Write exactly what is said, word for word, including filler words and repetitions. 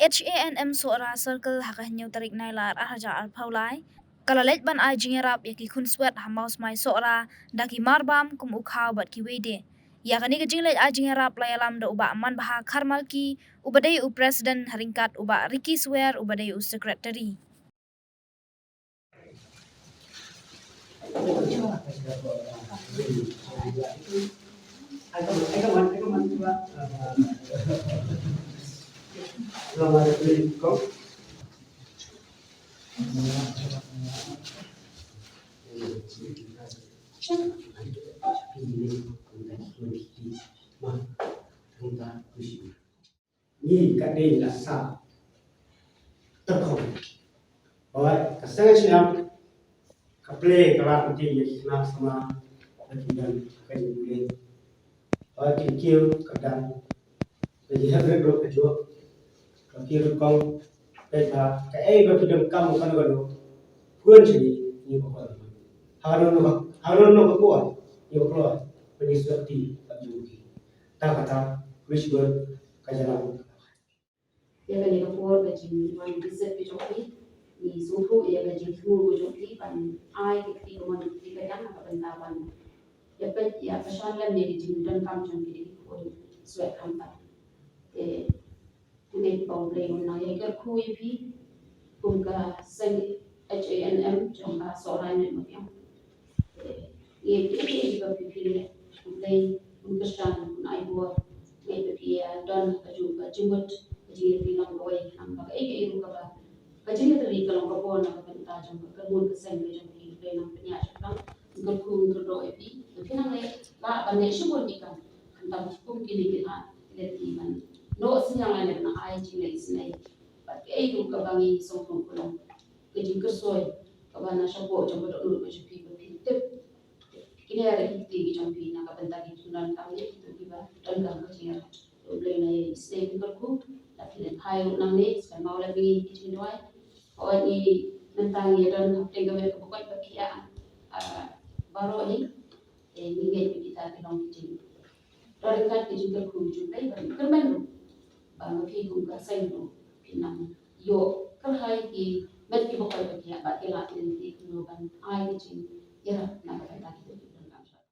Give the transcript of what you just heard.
H A N M Sohra Circle ha ka hynñiew tarik Nailar ar hajar arphew lai ka la leit ban ai jingïarap ïa ki khunswet ha Mawsmai Sohra da ki marbam kum u khaw bad kiwei de. Ïa kane ka jingleit ai jingïarap la ïalam da u Bah Manbha Kharmalki uba dei u president ha ryngkat u Bah Ricky Swer uba dei u secretary. Ngi ka dei la sa. Tyrkhong. Hooid, ka seng shnong ka plie ka lad ka ti ïa ki khynnah samla ba ki don ka jingpule. Hooid, ki kiew ka dang. Ka jinghep rep ruh ka jop. Ka kiew ruh kong. Peit ba kaei ba ki donkam kano kano. Pun sha ngi, ngi ba kwah. Ha kano kano, ha kano kano ka por ngi ba kloi. Ba ngi sdang ti ba jong ki. Ta kata, Richmond ka jalan. Ïa kane ka por ka jingwan visit ka jong phi, ngi sngewthuh ïa ka jingthmu ka jong phi ban ai ka kti kamon ka kti kadiang ha ka bynta ban ïa peit ïa ka shan lem ïa ka jingdonkam jong phi da ki khun swet khamtam. Te ngeit ba U Blei un nang ïa kyrkhu ïa phi kum ka seng H A N M jong ka Sohra Net Mawkiang. Ngi ïeit ïa phi ba phi phi leh, U Blei un kyrshan, un ai bor. Ngi ïeit ba phi ïa don ka jingmut, ka jingïatylli long kawei, khnang ba kaei kaei ruh kaba ka jingïatylli ka long ka bor na ka bynta jong ka kyrmut ka seng ka jong phi. U Blei un nang pynïaid shaphrang, un kyrkhu un kyrdoh ïa phi. Ba phi nang leh, lah ban leh shibun ki kam, khamtam kum kine ki lad, ki leh ki ban noh synñiang lane ban ai jingleh isynei. Bad kaei ruh kaba ngi sngewthuh ka long ka jingkyrsoi kaba na shapoh jong ka dohnud ka jong phi ba phi tip. Kine ruh ki kti ki jong phi na ka bynta ki jingdonkam ïa kito kiba donkam ka jingïarap. U Blei un ai isynei, un kyrkhu. Lada phi lehkai ruh nangne, sa mawlad ngi ki jingduwai. Hooid, ngi mynta ngi don hapdeng ka met kaba koit ba khiah, ah, baroh hi. Te ngi ngeit ba kita ki long ki jing, don ryngkat ki jingkyrkhu jong U Blei bad ngi kyrmen ruh ba ma phi kum ka seng ruh phin nang ïoh kyrhai ki met kiba koit ba khiah bad ki lad ki lynti kumno ban ai ka jingïarap na ka bynta ki